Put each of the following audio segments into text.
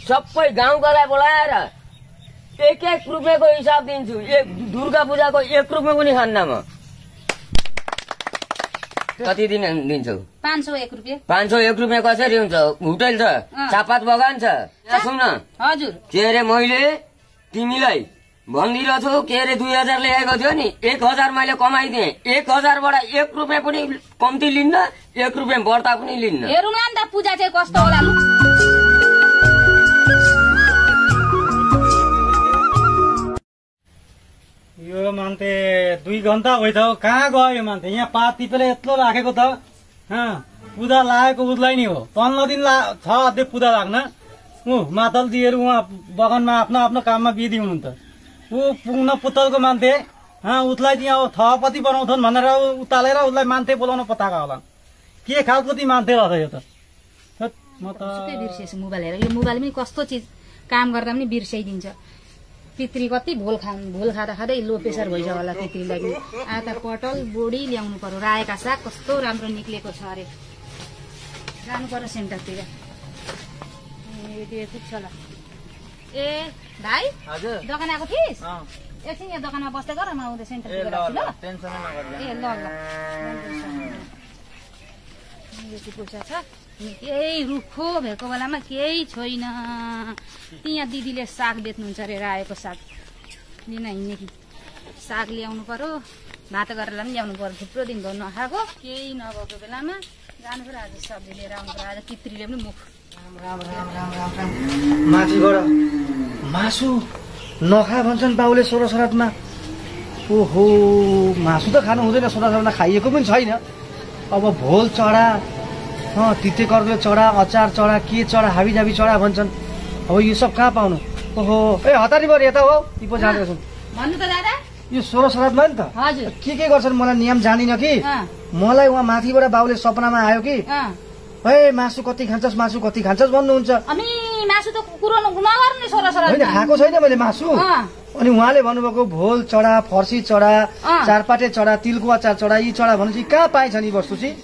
सबै गाउँकालाई बोलाएर 1-1 रुपियाँको हिसाब दिन्छु। दुर्गा पूजाको 1 रुपियाँ पनि खान्न म। कति दिन दिन्छौ? 501 रुपियाँ। 501 रुपियाँ कसरी हुन्छ? होटल छ, चापात बगान छ। सुन हजुर, के अरे मैले तिमीलाई भनिदिएको छु, के अरे 2000 ल्याएको थियो नि, 1000 मैले कमाइदिएँ। 1000 बाट 1 रुपियाँ पनि कम्ती लिन्न, 1 रुपियाँ बढ्ता पनि लिन्न। हेरौँ न त पूजा चाहिँ कस्तो होला। यो मान्छे 2 घण्टा भइथ्यो, कहाँ गयो यो मान्छे? यहाँ पात टिपेर यत्रो राखेको त। पूजा लागेको उसलाई नि हो। 15 दिन छ अझै पूजा लाग्न। मातल दिएर उहाँ बगानमा आफ्नो आफ्नो काममा बिजी हुनुहुन्छ। ऊ पुग्न पुतलको मान्छे, उसलाई चाहिँ अब थपति बनाउँछन् भनेर उतालेर उसलाई मान्छे बोलाउन पठाएको होला। के खालको चाहिँ मान्छे रहेछ यो त? म त बिर्सेछु मोबाइल हेरेर। यो मोबाइल पनि कस्तो चिज काम गर्दा पनि बिर्साइदिन्छ। पितृ कति भोल खाँदा खाँदै लो प्रेसर भइसक्यो होला पितृलाई पनि। आटा पटल बोडी ल्याउनु पर्यो। रायोका साग कस्तो राम्रो निक्लेको छ अरे। जानु पर्यो सेन्टरतिर। पुग्छ ल। ए भाइ, हजुर दोकान आएको थिइस्? एकछिन यहाँ दोकानमा बस्दै गर, म आउँदै सेन्टरतिर ल। ए ल ल। यति पैसा छ, केही रुखो भएको बेलामा केही छैन। त्यहाँ दिदीले साग बेच्नुहुन्छ अरे, रायोको साग लिन हिँड्ने कि। साग ल्याउनु पर्यो, भात गरेर पनि ल्याउनु पर्यो। थुप्रो दिन भयो नखाएको। केही नभएको बेलामा जानु पर्यो। आज सब्जी लिएर आउनु पर्यो। आज पितृले पनि मुख माथिबाट मासु नखा भन्छन् बाउले सोह्र श्राद्धमा। ओहो, मासु त खानु हुँदैन सोह्र श्राद्धमा, खाइएको पनि छैन। अब भोल चढा, तिते कर्ले चढा, अचार चढा, के चढा, हाबीजाबी चढा भन्छन्। अब यो सब कहाँ पाउनु? ओहो, ए हतारी बर यता हो, ती पो जाँदैछन्। भन्नु त दादा, यो सोह्र श्राद्धमा नि त हजुर के गर्छन् मलाई नियम जानिन कि। मलाई उहाँ माथिबाट बाउले सपनामा आयो कि, ए मासु कति खान्छस्, मासु कति खान्छस् भन्नुहुन्छ। अनि मासु त कुरो नगर्नु नि सोह्र श्राद्ध। होइन, खाएको छैन मैले मासु। अनि उहाँले भन्नुभएको भोल चढा, फर्सी चढा, चारपाटे चढा, तिलको अचार चढा, यी चढा भनेपछि कहाँ पाइन्छ नि वस्तु चाहिँ?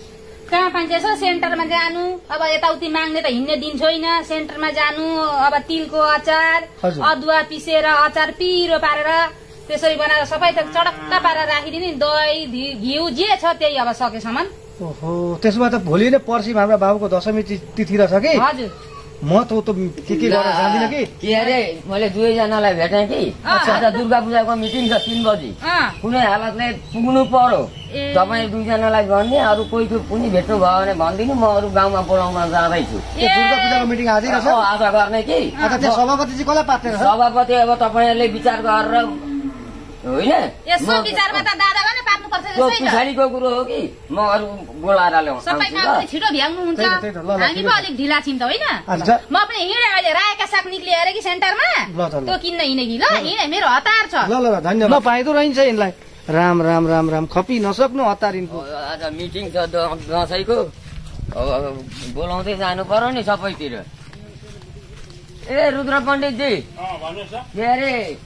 कहाँ पाइन्छ? यसो सेन्टरमा जानु। अब यताउति माग्ने त हिँड्ने दिन छैन। सेन्टरमा जानु। अब तिलको अचार, अदुवा पिसेर अचार पिरो पारेर त्यसरी बनाएर सबै चडक्क पारेर राखिदिने। दही घिउ जे छ त्यही अब सकेसम्म। ओहो, त्यसो भए त भोलि नै पर्सि हाम्रो बाबुको दशमी तिथि रहेछ कि। हजुर, म त के गरेर जाँदिन कि। के अरे मैले 2 जनालाई भेटेँ कि। आज दुर्गा पूजाको मिटिङ छ 3 बजी। कुनै हालतले पुग्नु पर्यो। तपाईँ 2 जनालाई भन्ने, अरू कोही पनि भेट्नु भयो भने भनिदिनु, म अरू गाउँमा बोलाउन जाँदैछु। दुर्गा पूजाको मिटिङ आजै रहेछ। आज गर्ने कि। त्यो सभापति चाहिँ कसलाई पार्ने रहेछ? सभापति अब तपाईँहरूले विचार गरेर होइन, यसो विचारमा त दादा पनि पार्नु पर्छ। त्यो पछाडिको कुरो हो कि म अरू बोलाएर ल्याउँछु। सबै काम छिटो भ्याउनु हुन्छ। हामी पो अलिक ढिला छिन् त होइन। म पनि हिँडे अहिले रायोका साग निक्लियो अरे कि सेन्टरमा, त्यो किन्न हिँडे कि। ल हिँडे, मेरो हतार छ। ल ल धन्यवाद। ल पाइदो रहन्छ यिनलाई। राम राम राम राम, खपी नसक्नु हतारिनको। आज मिटिङ छ दसैँको, बोलाउँदै जानु पर्यो नि सबैतिर। ए रुद्र पण्डितजी, के अरे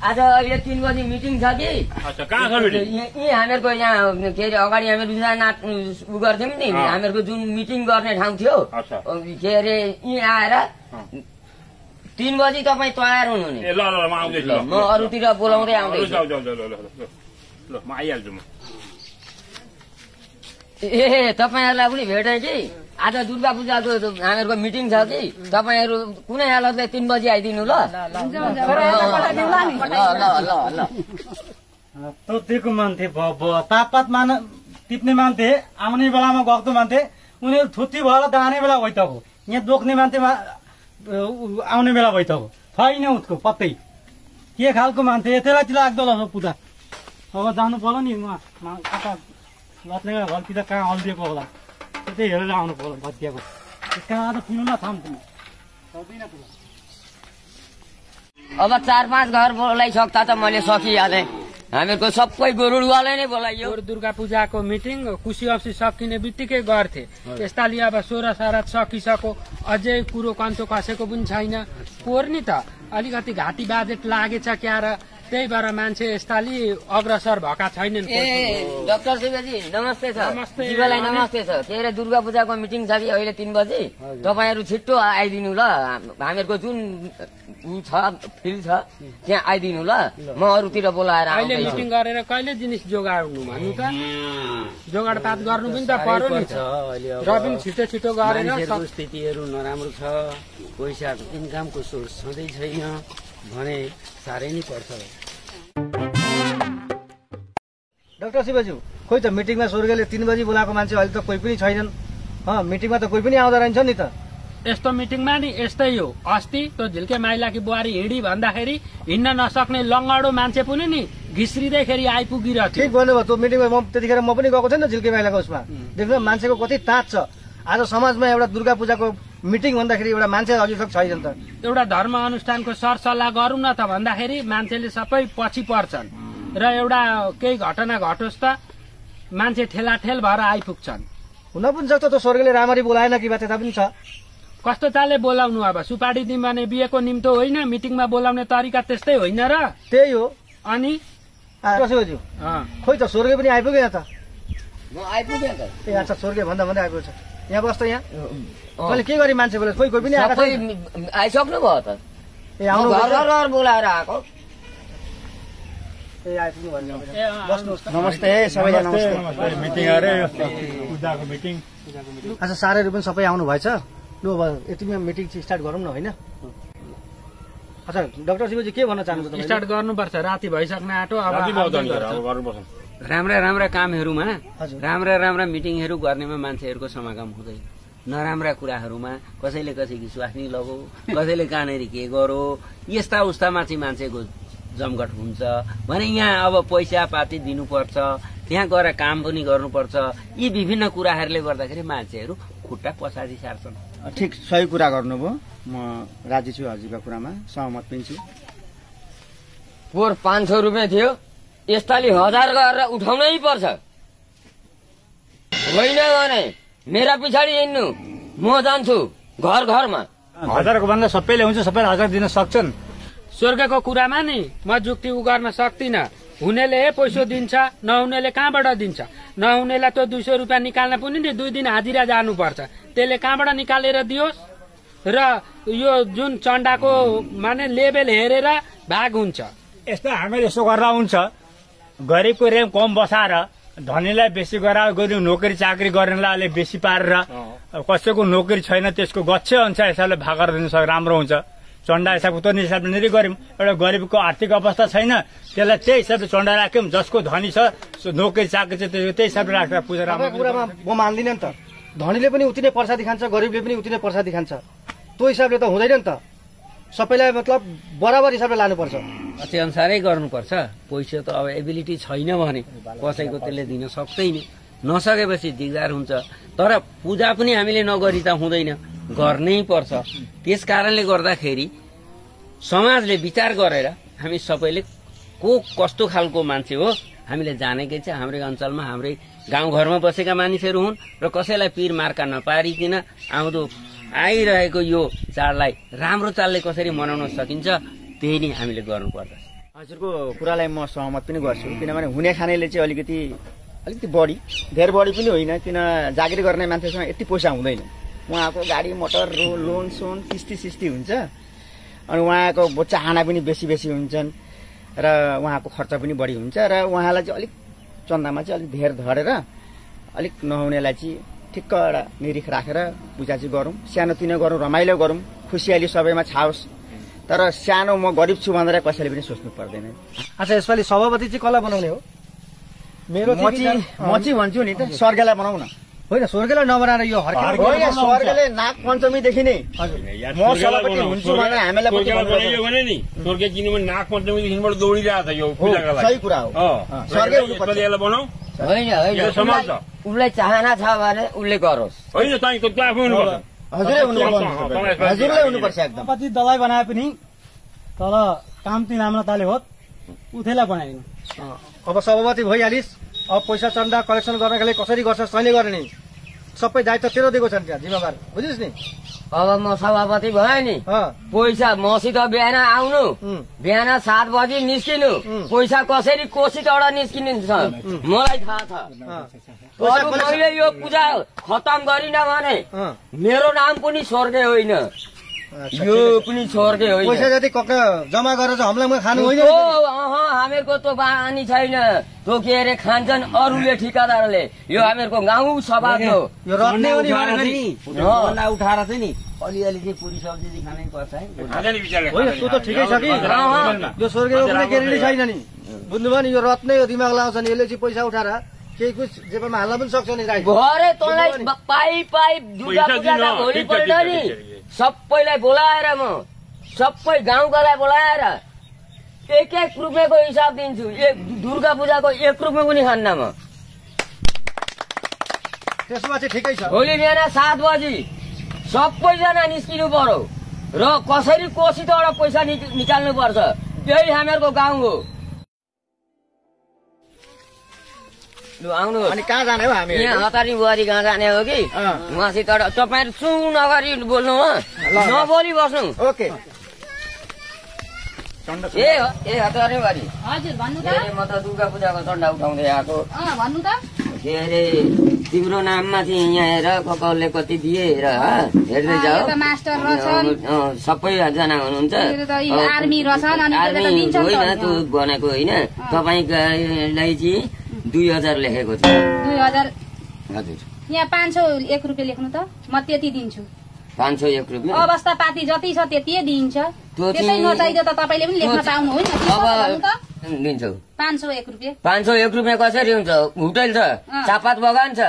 आज अहिले 3 बजी मिटिङ छ कि। यी हामीहरूको यहाँ के अरे अगाडि हामीहरू उ गर्थ्यौँ नि, हामीहरूको जुन मिटिङ गर्ने ठाउँ थियो, के अरे यी आएर 3 बजी तपाईँ तयार हुनु नि। म अरूतिर बोलाउँदै आउँदैछु। ए तपाईँहरूलाई पनि भेटेँ कि। आज दुर्गा पूजाको हामीहरूको मिटिङ छ कि। तपाईँहरू कुनै हालतले 3 बजी आइदिनु ल। दिएको मान्थे तापपात टिप्ने मान्थे, आउने बेलामा गएको मान्थे, उनीहरू थुत्ती भएर जाने बेला भइसक्यो। यहाँ दोक्ने मान्छे आउने बेला भइसक्यो। छैन उसको पत्तै। के खालको मान्छे यतिलाई लाग्दो रहेछ पूजा। अब जानु पर्यो नि उहाँ लत्ने घरतिर कहाँ हल्दिएको होला, त्यतै हेरेर आउनु पर्यो भत्किएको। कहाँ आज पुग्नु न थाम पुग्नु सक्दिनँ पुग्नु। अब 4-5 घर बोलाइसक्दा त मैले सकिहालेँ। हामीहरूको सबै गोरुडवाले नै बोलाइयो। दुर्गा पूजाको मिटिङ खुसी औसी सकिने बित्तिकै गर्थे। यसपालि अब 16 श्राद्ध सकिसक्यो, अझै कुरो कन्चो कसैको पनि छैन। पोहोर नि त अलिकति घाँटी बाजेट लागेछ क्या र त्यही भएर मान्छे यस्ताले अग्रसर भएका छैनन्। ए डाक्टर शिवजी नमस्ते छ। नमस्ते। शिवलाई नमस्ते छ। के अरे दुर्गा पूजाको मिटिङ छ कि अहिले 3 बजे तपाईहरु छिट्टो आइदिनु ल। हामीहरुको जुन छ फिल्ड छ त्यहाँ आइदिनु ल। म अरूतिर बोलाएर अहिले आउँदैछु। मिटिङ गरेर कहिले जिनिस जोगाउनु भन्नु त? जोगाडपात गर्नु पनि त पर्यो नि त। र पनि छिटो छिटो गरेर मान्छेहरूको स्थितिहरू नराम्रो छ, पैसा इन्कमको सोर्स छँदै छैन भने साह्रै नै पर्छ। डाक्टर शिवज्यू खोइ त मिटिङमा स्वर्गले 3 बजी बोलाएको मान्छे अहिले त कोही पनि छैनन्। मिटिङमा त कोही पनि आउँदा रहन्छ नि त। यस्तो मिटिङमा नि यस्तै हो। अस्ति त्यो झिल्के माइलाकी बुहारी हिँडी भन्दाखेरि हिँड्न नसक्ने लङ्गडो मान्छे पनि नि घिस्रिँदैखेरि आइपुगिरहेको थियो। ठिक भन्नुभयो। त्यो मिटिङमा त्यतिखेर म पनि गएको थिएँ नि झिल्के माइलाको उसमा। देख्नु मान्छेको कति ताँत छ। आज समाजमा एउटा दुर्गा पूजाको मिटिङ भन्दाखेरि एउटा मान्छे अघि तक छैन त। एउटा धर्म अनुष्ठानको सरसल्लाह गरौँ न त भन्दाखेरि मान्छेले सबै पछि पर्छन् र एउटा केही घटना घटोस् त मान्छे ठेलाठेल भएर आइपुग्छन्। हुन पनि सक्छ त्यो स्वर्गले राम्ररी बोलाएन कि त्यता पनि छ। कस्तो चालले बोलाउनु? अब सुपारी दिउँ भने बिहेको निम्तो होइन, मिटिङमा बोलाउने तरिका त्यस्तै होइन र? त्यही हो। अनि डाक्टर शिवज्यू खोइ त स्वर्ग पनि आइपुगेन त। म आइपुगेँ त। ए अच्छा स्वर्ग भन्दा भन्दै आइपुग्छ। यहाँ बस्छ यहाँ कहिले के गरी मान्छे बोले? कोही पनि आएको सबै आइसक्नु भयो त। ए आउनु घर घर बोलाएर आएको। ए आइपुग्नु भन्नु बस्नुहोस्। नमस्ते सबैजना नमस्ते। मिटिङ अरे पूजाको मिटिङ। अच्छा सारेहरू पनि सबै आउनु भएछ। लु अब यतिमै मिटिङ स्टार्ट गरौँ न होइन? अच्छा डाक्टर शिवजी के भन्न चाहनुहुन्छ तपाईँ? स्टार्ट गर्नुपर्छ। राति भइसक्न आँटो। अब राम्रा राम्रा कामहरूमा राम्रा राम्रा मिटिङहरू गर्नेमा मान्छेहरूको समागम हुँदैन। नराम्रा कुराहरूमा कसैले कसैकी स्वास्नी लगो, कसैले कहाँनिर के गरो, यस्ता उस्तामा चाहिँ मान्छेको जमघट हुन्छ भने यहाँ अब पैसा पाती दिनुपर्छ, त्यहाँ गएर काम पनि गर्नुपर्छ। यी विभिन्न कुराहरूले गर्दाखेरि मान्छेहरू खुट्टा पछाडि सार्छन्। ठिक सही कुरा गर्नुभयो। म राजी छु हजुरको कुरामा, सहमत पनि छु। पोहोर 500 रुपियाँ थियो, यसपालि 1000 गरेर उठाउनै पर्छ। होइन भने मेरा पछाडि हिँड्नु, म जान्छु घर घरमा। 1000को भन्दा सबैले हुन्छ, सबैले 1000 दिन सक्छन्। स्वर्गको कुरामा नि म जुक्ति गर्न सक्दिनँ। हुनेले पैसो दिन्छ, नहुनेले कहाँबाट दिन्छ? नहुनेलाई त 200 रुपियाँ निकाल्न पनि नि 2 दिन हाजिरा जानुपर्छ। त्यसले कहाँबाट निकालेर दियोस्? र यो जुन चण्डाको माने लेभल हेरेर भाग हुन्छ। यस्तो हामीले यसो गर्दा हुन्छ, गरिबको रेम कम बसाएर धनीलाई बेसी गराएर गऱ्यो, नोकरी चाकरी गर्नेलाई अलिक बेसी पारेर, कसैको नोकरी छैन त्यसको गच्छे अनुसार हिसाबले भाग गरिदिनु सक्छ, राम्रो हुन्छ। चण्डा हिसाबको त्यो हिसाबले नै गऱ्यौँ। एउटा गरिबको आर्थिक अवस्था छैन त्यसलाई त्यही हिसाबले चण्डा राख्यौँ। जसको धनी छ नोकरी चाकरी छ त्यही हिसाबले राख्दा पूजा राम्रो। कुरामा म मान्दिनँ नि त। धनीले पनि उति नै प्रसादी खान्छ, गरिबले पनि उति नै प्रसादी खान्छ। त्यो हिसाबले त हुँदैन नि त। सबैलाई मतलब बराबर हिसाबले लानुपर्छ। त्यो अनुसारै गर्नुपर्छ। पैसा त अब एबिलिटी छैन भने कसैको त्यसले दिन सक्दैन। नसकेपछि दिगदार हुन्छ। तर पूजा पनि हामीले नगरी त हुँदैन, गर्नै पर्छ। त्यस कारणले गर्दाखेरि समाजले विचार गरेर हामी सबैले को कस्तो खालको मान्छे हो हामीले जानेकै छ। हाम्रै अञ्चलमा हाम्रै गाउँघरमा बसेका मानिसहरू हुन् र कसैलाई पीर मार्का नपारिकन आउँदो आइरहेको यो चाडलाई राम्रो चाडले कसरी मनाउन सकिन्छ त्यही नै हामीले गर्नुपर्छ। हजुरको कुरालाई म सहमत पनि गर्छु। किनभने हुने खानेले चाहिँ अलिकति बढी, धेर बढी पनि होइन। किन जागिर गर्ने मान्छेसँग यति पैसा हुँदैन। उहाँको गाडी मोटर लोन सोन किस्ती सिस्ती हुन्छ। अनि उहाँको चाहना पनि बेसी बेसी हुन्छन् र उहाँको खर्च पनि बढी हुन्छ। र उहाँलाई चाहिँ अलिक चन्दामा चाहिँ अलिक धेर धरेर अलिक नहुनेलाई चाहिँ ठिक्क एउटा निरिख राखेर पूजा चाहिँ गरौँ, सानोतिनो गरौँ, रमाइलो गरौँ, खुसियाली सबैमा छाओस्। तर सानो म गरिब छु भनेर कसैले पनि सोच्नु पर्दैन। अच्छा यसपालि सभापति चाहिँ कसलाई बनाउने हो? मेरो म चाहिँ भन्छु नि त स्वर्गलाई बनाऊ न। होइन स्वर्गलाई नबनाएर यो होइन, स्वर्गले नाग पञ्चमीदेखि नै म सभापति हुन्छु भनेर हामीलाई नि स्वर्ग किनभने नाग पञ्चमीदेखिबाट दौडिरहेको छ यो पूजाको लागि। सही कुरा हो। स्वर्गै हुनुपर्छ। बनाऊ। होइन उसलाई चाहना छ भने उसले गरोस्। होइन हजुरै हुनुपर्छ एकदम। सभापति दलाई बनाए पनि तर काम चाहिँ राम्रो ताले हो, उठेलाई बनाइदिनु। अब सभापति भइहालिस्। अब पैसा चन्दा कलेक्सन गर्नका लागि कसरी गर्छ तैँले गर्ने। सबै दायित्व तेरो दिएको छ नि त्यहाँ जिम्मेवार बुझिस् नि अब म सभापति भएँ नि पैसा मसित बिहान आउनु बिहान 7 बजी निस्किनु पैसा कसरी कोसीबाट निस्किन्छ मलाई थाहा छ मैले यो पूजा खतम गरिन भने मेरो नाम पनि स्वर्गे होइन यो पनि स्वर्गे होइन पैसा जति जम्मा गरेर हामीलाई खानु होइन हामीहरूको त बानी छैन त्यो के अरे खान्छन् अरूले ठिकादारले यो हामीहरूको गाउँ सभा हो यो रत्ने उठाएर चाहिँ नि अलिअलि चाहिँ पुरी सब्जी खानै पर्छ है होइन त्यो त ठिकै छ कि यो स्वर्गीयको कुनै ग्यारेन्टी छैन नि बुझ्नुभयो नि यो रत्ने यो दिमाग लाउँछ नि यसले चाहिँ पैसा उठाएर केही कुछ जेबमा हाल्न पनि सक्छ नि भरे तँलाई पाइ दुर्गा पूजाका भोलिपल्ट नि सबैलाई बोलाएर म सबै गाउँकालाई बोलाएर 1-1 रुपियाँको हिसाब दिन्छु दुर्गा पूजाको 1 रुपियाँ पनि खान्न म त्यसमा चाहिँ ठिकै छ भोलि बिहान 7 बजी सबैजना निस्किनु पर्यो र कसरी कोसीबाट पैसा निकाल्नु पर्छ यही हामीहरूको गाउँ हो लु आउनु अनि कहाँ जाने हो हामी यहाँ हतारी बुहारी कहाँ जाने हो कि उहाँसित तपाईँहरू चु नगरी बोल्नु हो नबोली बस्नु ओके ए हतारी बुहारी हजुर भन्नु त म त दुर्गा पूजाको चन्दा उठाउँदै आएको भन्नु त के अरे तिम्रो नाममा चाहिँ यहाँ हेर कसले कति दिए हेर हेर्दै जाऊ मास्टर रहेछन् सबैजना हुनुहुन्छ आर्मी रहेछन् अनि होइन त्यो भनेको होइन तपाईँलाई चाहिँ 2000 लेखेको छ 2000 हजुर यहाँ 501 रुपियाँ लेख्नु त म त्यति दिन्छु 501 रुपियाँ अवस्था पाती जति छ त्यति दिन्छ त्यसै नचाहिँदा त तपाईँले पनि लेख्न पाउनु होइन दिन्छौ 501 रुपियाँ 501 रुपियाँ कसरी हुन्छ होटल छ चापात बगान छ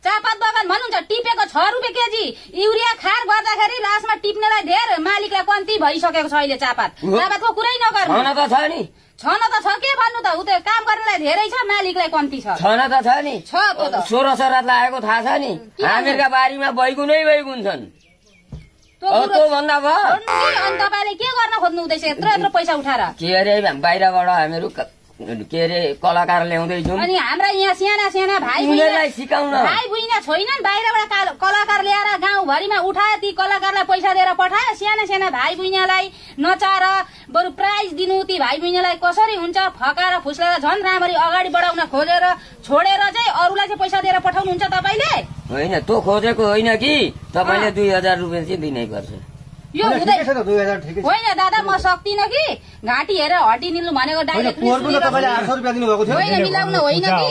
चापात बगान भन्नुहुन्छ टिपेको 6 रुपियाँ केजी युरिया खार गर्दाखेरि लास्टमा टिप्नेलाई धेर मालिकलाई कम्ती भइसकेको छ अहिले चापातको कुरै नगर्नु छन त छ नि छन त छ के भन्नु त उतै काम गर्नेलाई धेरै छ मालिकलाई कम्ती छ छन त छ नि छ त 16 सरात लागेको थाहा छ नि हामीहरूका बारीमा बैगुनै बैगुन छन् त्यो भन्दा भयो अनि तपाईँले के गर्न खोज्नु हुँदैछ यत्रो पैसा उठाएर के अरे बाहिरबाट हामीहरू के अरे कलाकार ल्याउँदैछौँ अनि हाम्रा यहाँ साना भाइ सिकाउन भाइ बुइना छैनन् बाहिरबाट कलाकार ल्याएर गाउँभरिमा उठाए ती कलाकारलाई पैसा दिएर पठाए साना भाइ बुइनालाई नचाएर बरु प्राइज दिनु ती भाइ बुइनालाई कसरी हुन्छ फकाएर फुस्लेर झन् राम्ररी अगाडि बढाउन खोजेर छोडेर चाहिँ अरूलाई चाहिँ पैसा दिएर पठाउनुहुन्छ तपाईँले होइन त्यो खोजेको होइन कि तपाईँले 2000 रुपियाँ चाहिँ दिनै पर्छ यो होइन दादा म सक्दिनँ कि घाँटी हेरेर हड्डी निल्नु भनेको डाइरेक्ट होइन मिलाउन होइन कि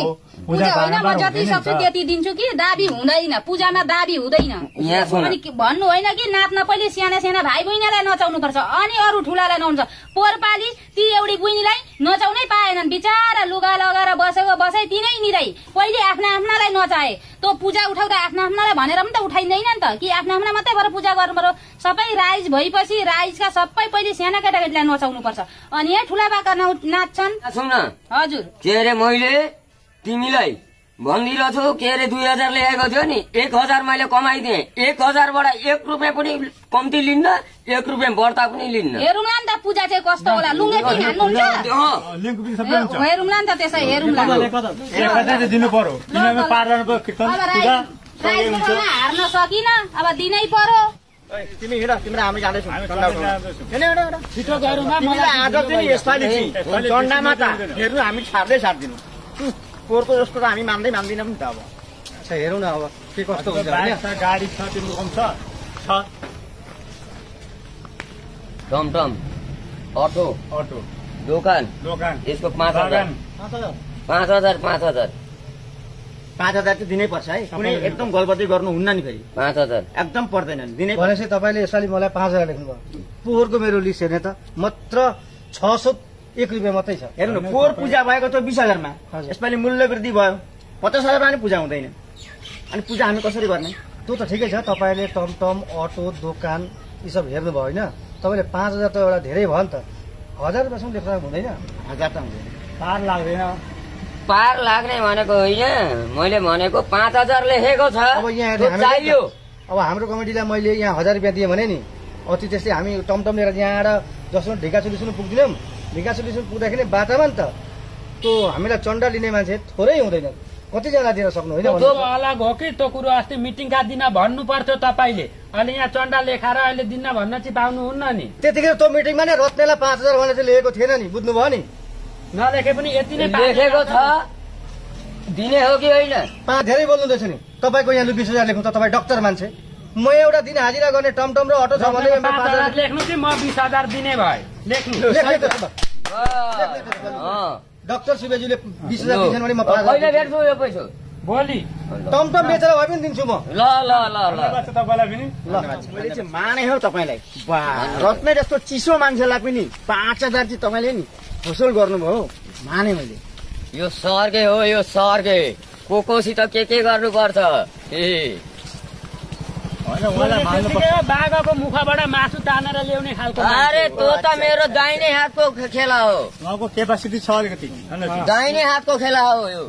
पूजा होइन म जति सक्छु त्यति दिन्छु कि दाबी हुँदैन पूजामा दाबी हुँदैन अनि भन्नु होइन कि नाच्न पहिले साना भाइ बहिनीलाई नचाउनु पर्छ अनि अरू ठुलालाई नहुन्छ पोहोरपालि ती एउटी बुइनीलाई नचाउनै पाएनन् बिचारा लुगा लगाएर बसेको बसै तिनै निराई पहिले आफ्नालाई नचाए त्यो पूजा उठाउँदा आफ्नालाई भनेर पनि त उठाइँदैन नि त कि आफ्ना मात्रै भएर पूजा गर्नु पर्यो सबै राइज भएपछि राइजका सबै पहिले साना केटाकेटीलाई नचाउनु पर्छ अनि यहाँ ठुला बाका नाच्छन् सुन हजुर के अरे मैले तिमीलाई भनिदिरहेछु के अरे 2000 ल्याएको थियो नि 1000 मैले कमाइदिएँ 1000 बाट 1 रुपियाँ पनि कम्ती लिन्न 1 रुपियाँ बढ्ता पनि लिन्न हेरौँला नि त पूजा चाहिँ कस्तो होला लुङ्गे पिङ हान्नुहुन्छ हेरौँला नि त त्यसै हेरौँला दिनु पर्यो हार्न सकिन अब दिनै पर्यो तिमी हिँड तिम्रो हामी जाँदैछौँ आज चाहिँ यसपालि चन्दामा त हेर्नु हामी छाड्दिनु पोहोरको जस्तो त हामी मान्दैनौँ नि त अब अच्छा हेरौँ न अब के कस्तो हुन्छ गाडी छ तिम्रो कम छ टमटम अटो दोकान यसको 5000 चाहिँ दिनै पर्छ है कुनै एकदम गलबत्ती गर्नु हुन्न नि फेरि 5000 एकदम पर्दैन दिनै भनेपछि तपाईँले यसपालि मलाई 5000 लेख्नुभयो पोहोरको मेरो लिस्ट हेर्ने त मात्र 601 रुपियाँ मात्रै छ हेर्नु न पोहोर पूजा भएको थियो 20000 मा यसपालि मूल्य वृद्धि भयो 50000 मा पनि पूजा हुँदैन अनि पूजा हामी कसरी गर्ने त्यो त ठिकै छ तपाईँले टमटम अटो दोकान यी सब हेर्नुभयो होइन तपाईँले 5000 त एउटा धेरै भयो नि त 1000 रुपियाँसम्म लेख्न हुँदैन 1000 त हुँदैन पार लाग्दैन पार लाग्ने भनेको होइन मैले भनेको 5000 लेखेको छ अब यहाँ चाहियो अब हाम्रो कमिटीलाई मैले यहाँ 1000 रुपियाँ दिएँ भने नि अति त्यस्तै हामी टमटम लिएर यहाँ आएर जसमा ढिका सोल्युसन पुग्दैनौँ ढिका सोल्युसन पुग्दाखेरि बाटामा नि त त्यो हामीलाई चन्दा लिने मान्छे थोरै हुँदैन कतिजना दिन सक्नु होइन त्यो अलग हो कि त्यो कुरो अस्ति मिटिङका दिन भन्नु पर्थ्यो तपाईँले अहिले यहाँ चन्डा लेखाएर अहिले दिन भन्न चाहिँ पाउनुहुन्न नि त्यतिखेर त्यो मिटिङमा नै रत्नेलाई 5,000 भनेर चाहिँ लिएको थिएन नि बुझ्नुभयो नि नलेखे पनि यति नै लेखेको छ दिने हो कि होइन धेरै बोल्नुहुँदैछ नि तपाईँको यहाँ लु 20,000 लेख्नु त तपाईँ डाक्टर मान्छे म एउटा दिन हाजिरा गर्ने टमटम र अटो छ भने 5,000 लेख्नु कि म 20,000 दिने भए लेख्नु डाक्टर सुबेजीले 20,000 दिन्छन् भने म 5,000 कहिले भेट्छु यो पैसा भोलि टमटम बेचेर भए पनि दिन्छु म ल ल ल ल मैले चाहिँ माने हो तपाईँलाई रत्ने जस्तो चिसो मान्छेलाई पनि 5,000 चाहिँ तपाईँले नि फसल गर्नुभयो माने मैले यो सर्गे हो यो सर्गे कोसित के गर्नुपर्छ ए बाघको मुखबाट मासु तानेर ल्याउने खालको अरे त्यो त मेरो दाहिने हातको खेला हो उहाँको क्यापासिटी छ अलिकति दाहिने हातको खेला हो यो